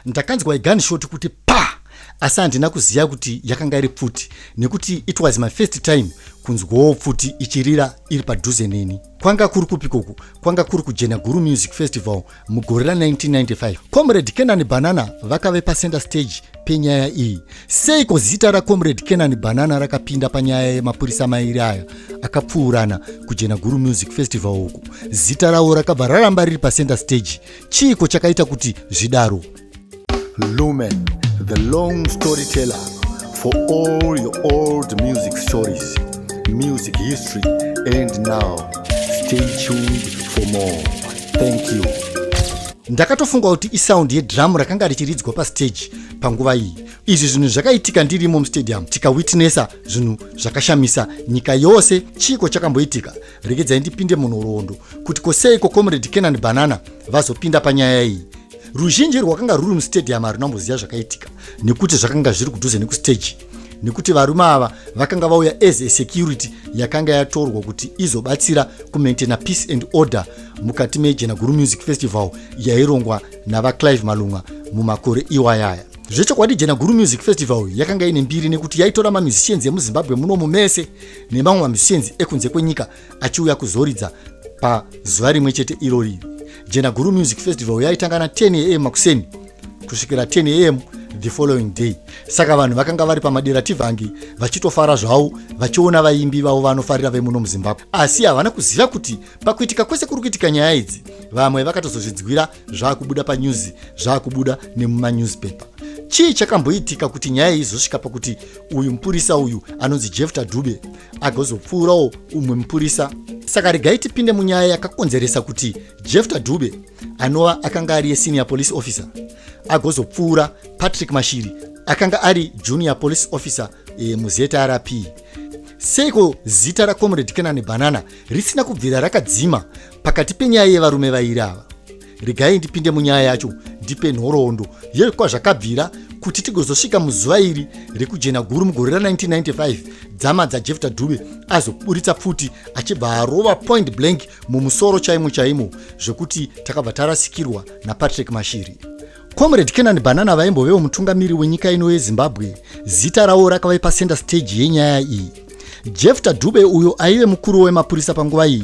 Ndakanzwa igunshot kuti pa, asi handina kuziva kuti yakanga iri pfuti, nekuti it was my first time kunzwawo pfuti ichirira iri padhuze neni. Kwanga kuri kupikoku? Kwanga kuri kuJena Guru Music Festival mugore ra1995. Comrade Kenan Banana vakave pacenter stage penyaya iyi. Seiko zita raComrade Kenan Banana rakapinda panyaya yemapurisa mairi aya akapfuurana kuJena Guru Music Festival uku? Zita ravo rakabva raramba riri pacenter stage. Chiiko chakaita kuti zvidaro? Lumen, the long storyteller for all your old music stories, music history, and now. Stay tuned for more. Thank you. Ndakatofunga kuti isound yedrum rakanga richiridzwa pastage panguva iyi. Izvi zvinhu zvakaitika ndirimo mustadium, tikawitnessa zvinhu zvakashamisa nyika yose. Chiiko chakamboitika? Regedzai ndipinde munhoroondo kuti koseiko Comrade Kenan Banana vazopinda panyaya iyi. Ruzhinji rwakanga rwuri mustadium haruna kumboziva zvakaitika, nekuti zvakanga zviri kudhuze nekustage, nekuti varume ava vakanga vauya as a security yakanga yatorwa kuti izobatsira kumaintaina peace and order mukati meJena Guru Music Festival yairongwa naVaClive Malunga mumakore iwayaya. Zvechokwadi, Jena Guru Music Festival yakanga ine mbiri nekuti yaitora mamusicians emuZimbabwe munomu mese nemamwe mamusicians ekunze kwenyika achiuya kuzoridza pazuva rimwe chete irori. Jena Guru Music Festival yaitanga na10 am makuseni kusvikira 10 am the following day. Saka vanhu vakanga vari pamadera tivhangi vachitofara zvavo, vachiona vaimbi vavo vanofarira vemuno muZimbabwe, asi havana kuziva kuti pakuitika kwese kuri kuitika nyaya idzi, vamwe vakatozozvidzwira zvaakubuda panews, zvaakubuda nemumanewspaper. Chii chakamboitika kuti nyaya iyi izosvika pakuti uyu mupurisa uyu anonzi Jefta Dube agozopfuurawo umwe mupurisa? Saka regai tipinde munyaya yakakonzeresa kuti Jefta Dube, anova akanga ari yesenior police officer, agozopfuura Patrick Mashiri, akanga ari junior police officer muZRP. Seiko zita raComrade Kenan Banana risina kubvira rakadzima pakati penyaya yevarume vairi ava? Regai ndipinde munyaya yacho, ndipe nhoroondo yekwazvakabvira kuti tigozosvika muzuva iri rekuJena Guru mugore ra1995, dzama dzaJefta Dube azoburitsa pfuti achibva arova point blank mumusoro chaimo chaimo, zvekuti takabva tarasikirwa naPatrick Mashiri. Comrade Kenan Banana vaimbovewo mutungamiri wenyika ino yeZimbabwe, zita ravo rakave pacenter stage yenyaya iyi. Jefta Dube, uyo aive mukuru wemapurisa panguva iyi,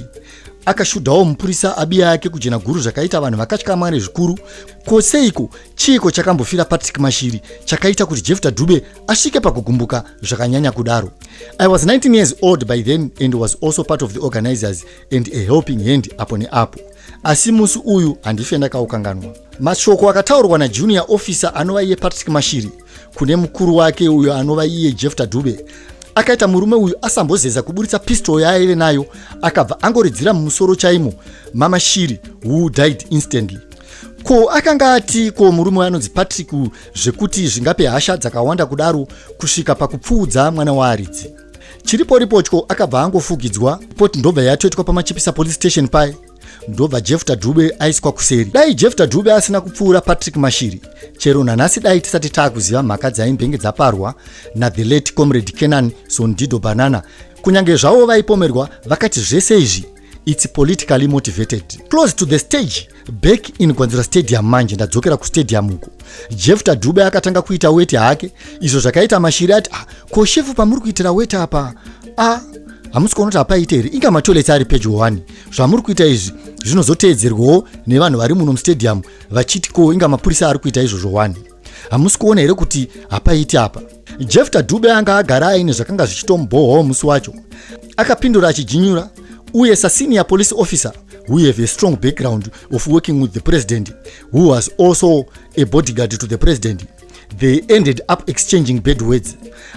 akashudhawo mupurisa abiya yake kuJena Guru, zvakaita vanhu vakatyamware zvikuru. Ko seiko? Chiiko chakambofira Patrick Mashiri chakaita kuti Jefta Dube asvike pakugumbuka zvakanyanya kudaro? I was 19 years old by then and was also part of the organizers and a helping hand apo neapo, asi musi uyu handife ndakaukanganwa. Mashoko akataurwa najunior officer anova iye Patrick Mashiri kune mukuru wake uyo anova iye Jefta Dube akaita murume uyu asambozeza kuburitsa pistol yaaive nayo, akabva angoridzira mumusoro chaimo maMashiri, who died instantly. Ko akanga ati ko murume anonzi Patrick zvekuti zvingape hasha dzakawanda kudaro kusvika pakupfuudza mwana waaridzi? Chiriporipotyo akabva angofugidzwa poti, ndobva yatoitwa paMachipisa Police Station pai, ndobva Jefta Dube aiswa kuseri. Dai Jefta Dube asina kupfuura Patrick Mashiri, chero nanhasi dai tisati taakuziva mhaka dzaimbenge dzaparwa nathe late Comrade Kenan Sondido Banana. Kunyange zvavo vaipomerwa vakati zvese izvi it's politically motivated. Close to the stage, back in Gwanzura Stadium, manje ndadzokera kustadium uko, Jefta Dube akatanga kuita weti hake, izvo zvakaita Mashiri ati, "Ah, ko shefu, pamuri kuitira weti apa, a ah, hamusi kuona kuti hapaite here? Inga matoilets ari pedyo 1. Zvamuri kuita izvi zvinozoteedzerwawo nevanhu vari muno mustadium vachiti, ko inga mapurisa ari kuita izvozvo 1. Hamusi kuona here kuti hapaiti apa?" Jefta Dube anga agara aine zvakanga zvichitombohwawo musi wacho. Akapindura achijinyura, uye sasenior police officer who have a strong background of working with the president, who was also a bodyguard to the president, they ended up exchanging bad words.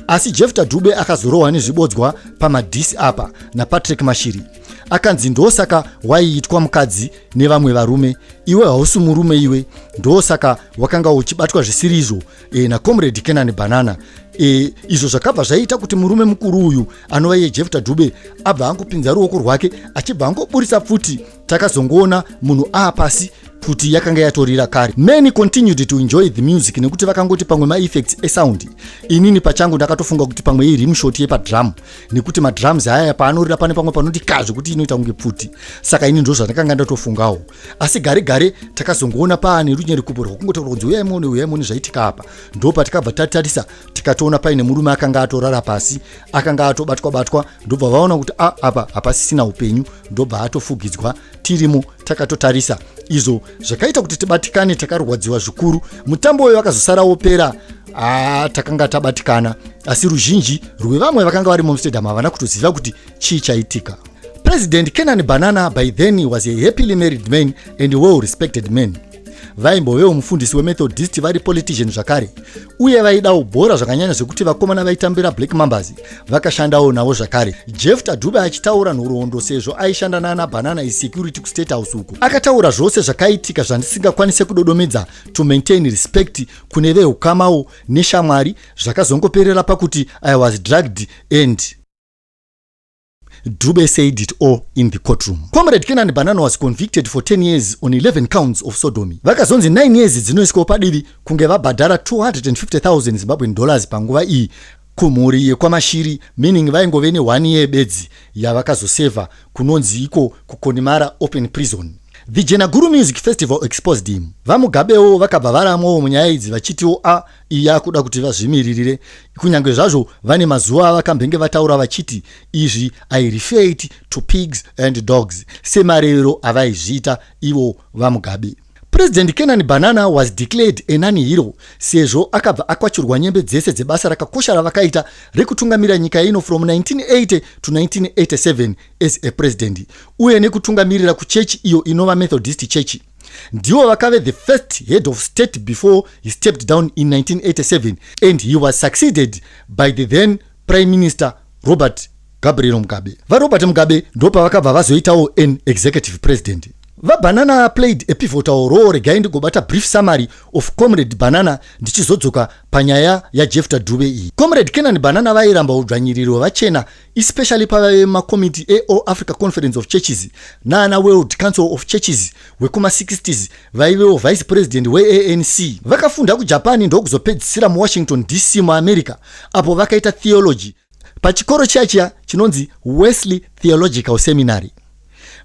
Asi Jefta Dube akazorohwa nezvibodzwa pamadhisi apa naPatrick Mashiri. Akanzi, "Ndosaka waiitwa mukadzi nevamwe varume iwe, hausi murume iwe. Ndosaka wakanga uchibatwa zvisiri izvo naComrade Kenan Banana." Izvo zvakabva zvaita kuti murume mukuru uyu anova iye Jefta Dube abva angopinza ruoko rwake achibva angoburisa pfuti. Takazongoona munhu aapasi. Pfuti yakanga yatorira kare. Many continued to enjoy the music nekuti vakangoti pamwe maeffects esound. Inini pachangu ndakatofunga kuti pamwe irimshot yepadrum, nekuti madrums aya paanorira pane pamwe panoti ka zvekuti inoita kunge pfuti. Saka ini ndo zvandakanga ndatofungawo. Asi gare gare takazongoona paane runyerekupo rwakungotaura kunzi, "Uyai muone, uyai muone zvaitika apa." Ndo patikabva tatarisa, tikatoona paine murume akanga atorara pasi, akanga atobatwa batwa. Ndobva vaona kuti a apa hapasisina upenyu, ndobva atofugidzwa. Tirimo takatotarisa izvo zvakaita kuti tibatikane, takarwadziwa zvikuru. Mutambo uyo wakazosara wopera, takanga tabatikana, asi ruzhinji rwevamwe vakanga vari mustadium havana kutoziva kuti chii chaitika. President Canaan Banana by then was a happily married man and well respected man. Vaimbovewo mufundisi weMethodist, vari politician zvakare, uye vaidawo bhora zvakanyanya, zvekuti vakomana vaitambira Black Mambas vakashandawo navo zvakare. Jeff Dube achitaura nhoroondo, sezvo aishanda nana Banana isecurity kuState House uko, akataura zvose zvakaitika zvandisingakwanise kudodomedza to maintain respect kune veukamawo neshamwari. Zvakazongoperera pakuti I was drugged, and Dube said it all in the courtroom. Comrade Kenan Banana was convicted for 10 years on 11 counts of sodomy. Vakazonzi 9 years dzinoiswawo padivi kunge vabhadhara 250,000 Zimbabwean dollars panguva iyi kumhuri yekwaMashiri, meaning vaingove ne1 year bedzi yavakazosevha kunonzi iko kuConnemara Open Prison. The Jenaguru Music Festival exposed him. VaMugabewo vakabva varamwawo munyaya idzi, vachitiwo a iyi yakuda kuti vazvimiririre, kunyange zvazvo vane mazuva avakambenge vataura vachiti izvi, "I refer it to pigs and dogs," semarevero avaizviita ivo vaMugabe. President Kenan Banana was declared a non-hero, sezvo akabva akwachurwa nyembe dzese dzebasa rakakosha ravakaita rekutungamira nyika ino from 1980 to 1987 as a president, uye nekutungamirira kuchechi iyo inova Methodist Church. Ndivo vakave the first head of state before he stepped down in 1987, and he was succeeded by the then Prime Minister Robert Gabriel Mugabe. VaRobert Mugabe ndopavakabva vazoitawo an executive president. VaBanana played a pivotal role. Regai ndigobata brief summary of Comrade Banana, ndichizodzoka panyaya yaJefta Dube iyi. Comrade Kenan Banana vairamba udzvanyiriro hwevachena, especially pavaive mumakomiti eAll Africa Conference of Churches naana World Council of Churches wekuma60s. Vaivewo vice president weANC. Vakafunda kuJapan, ndokuzopedzisira muWashington DC muAmerica, apo vakaita theology pachikoro chiya chiya chinonzi Wesley Theological Seminary.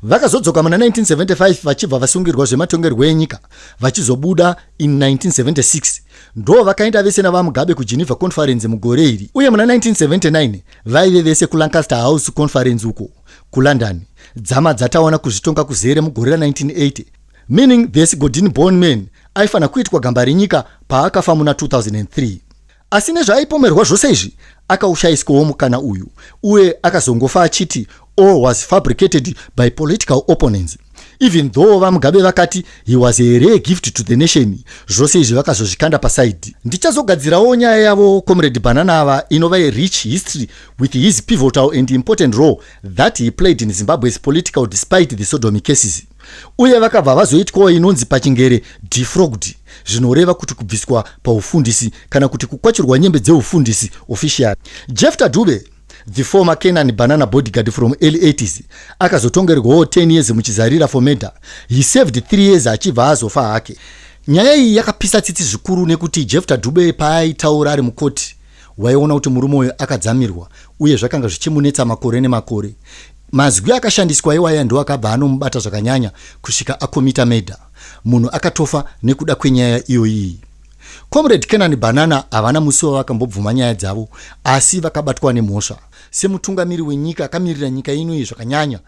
Vakazodzoka muna 1975 vachibva vasungirwa zvematongerwo enyika, vachizobuda in 1976. Ndo vakaenda vese navaMugabe kuGeneva Conference mugore iri, uye muna 1979 vaive vese kuLancaster House Conference uko kuLondon. Dzama dzataona kuzvitonga kuzere mugore ra1980, meaning this Godin born man aifanira kuitwa gamba renyika paakafa muna 2003. Asi nezvaaipomerwa zvose izvi, akaushayiswawo mukana uyu, uye akazongofa achiti all was fabricated by political opponents, even though VaMugabe vakati he was a rare gift to the nation. Zvose izvi vakazozvikanda paside. Ndichazogadzirawo nyaya yavo Comrade Banana ava, inova rich history with his pivotal and important role that he played in Zimbabwe's political despite the sodomy cases. Uye vakabva vazoitwawo inonzi pachingere defrocked, zvinoreva kuti kubviswa paufundisi kana kuti kukwachurwa nyembe dzeufundisi official. Jefta Dube, the former Canaan Banana bodyguard from early 80s, akazotongerwawo 10 years muchizarira for murder. He served 3 years, achibva azofa hake. Nyaya iyi yakapisa tsitsi zvikuru, nekuti Jefta Dube paaitaura ari mukoti, waiona kuti murume uyu akadzamirwa, uye zvakanga zvichimunetsa makore nemakore. Mazwi akashandiswa iwaya ndo akabva anomubata zvakanyanya kusvika akomita murder. Munhu akatofa nekuda kwenyaya iyoyiyi. Comrade Kenan Banana havana musi wavakambobvuma nyaya dzavo, asi vakabatwa nemhosva semutungamiri wenyika akamirira nyika ino iyi zvakanyanya,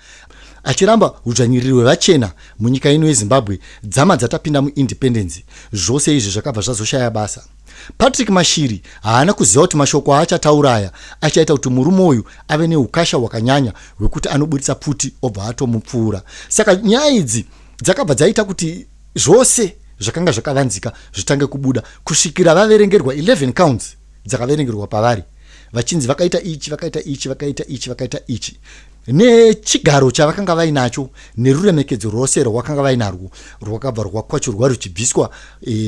achiramba udzvanyiriri hwevachena munyika ino yeZimbabwe dzama dzatapinda muindependence. Zvose izvi zvakabva zvazoshaya basa. Patrick Mashiri haana kuziva kuti mashoko aachataura aya achaita kuti murume uyu ave neukasha hwakanyanya hwekuti anoburitsa pfuti obva atomupfuura. Saka nyaya idzi dzakabva dzaita kuti zvose zvakanga zvakavanzika zvitange kubuda, kusvikira vaverengerwa 11 counts dzakaverengerwa pavari, vachinzi vakaita ichi, vakaita ichi, vakaita ichi, vakaita ichi. Nechigaro chavakanga vainacho neruremekedzo rwose rwakanga vainarwo rwakabva rwakwachurwa ruchibviswa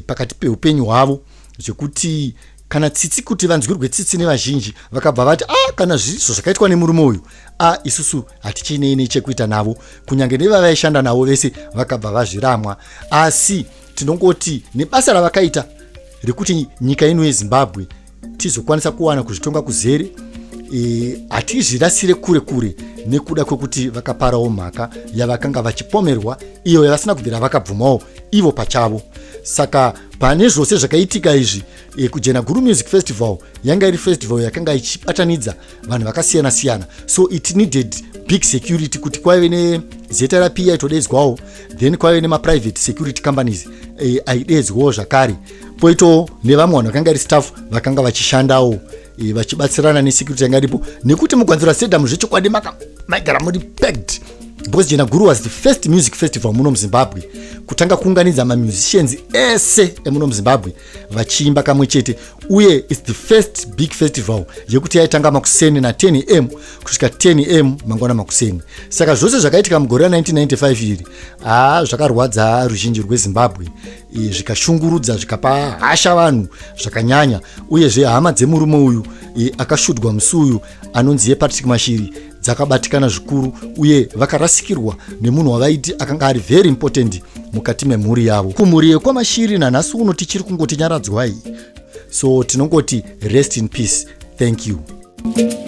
pakati peupenyu hwavo, zvekuti Kana tsitsi kuti vanzwirwe tsitsi nevazhinji, vakabva vati, "A ah, kana zvirizvo zvakaitwa nemurume uyu, a ah, isusu hatichinei nechekuita navo." Kunyange nevavaishanda navo vese vakabva vazviramwa. Asi tinongoti nebasa ravakaita rekuti nyika ino yeZimbabwe tizokwanisa kuwana kuzvitonga kuzere, hatizvirasire kure kure nekuda kwekuti vakaparawo mhaka yavakanga vachipomerwa, iyo yavasina kubvira vakabvumawo ivo pachavo. Saka pane zvose zvakaitika izvi, kuJena Guru Music Festival yanga iri festival yakanga ichibatanidza vanhu vakasiyana siyana, so it needed big security, kuti kwaive neZRP yaitodedzwawo, then kwaive nemaprivate security companies aidedzwawo zvakare, poitawo nevamwe vanhu vakanga iri staff vakanga vachishandawo, vachibatsirana nesecurity yanga iripo, nekuti muGwanzura Stadium zvechokwadi maigara muri packed, because Jena Guru was the first music festival muno muZimbabwe kutanga kuunganidza mamusicians ese emuno muZimbabwe vachiimba kamwe chete. Uye it's the first big festival yekuti yaitanga makuseni na10 am kusvika 10 am mangwana makuseni. Saka zvose zvakaitika mugore ra1995 iri, haa, zvakarwadza ruzhinji rweZimbabwe, zvikashungurudza, zvikapa hasha vanhu zvakanyanya. Uyezve hama dzemurume uyu akashudwa musi uyu, anonzi yePatrick Mashiri, dzakabatikana zvikuru, uye vakarasikirwa nemunhu wavaiti akanga ari very important mukati memhuri yavo. Kumhuri yekwaMashiri nanhasi uno tichiri kungoti nyaradzwai. So tinongoti rest in peace. Thank you.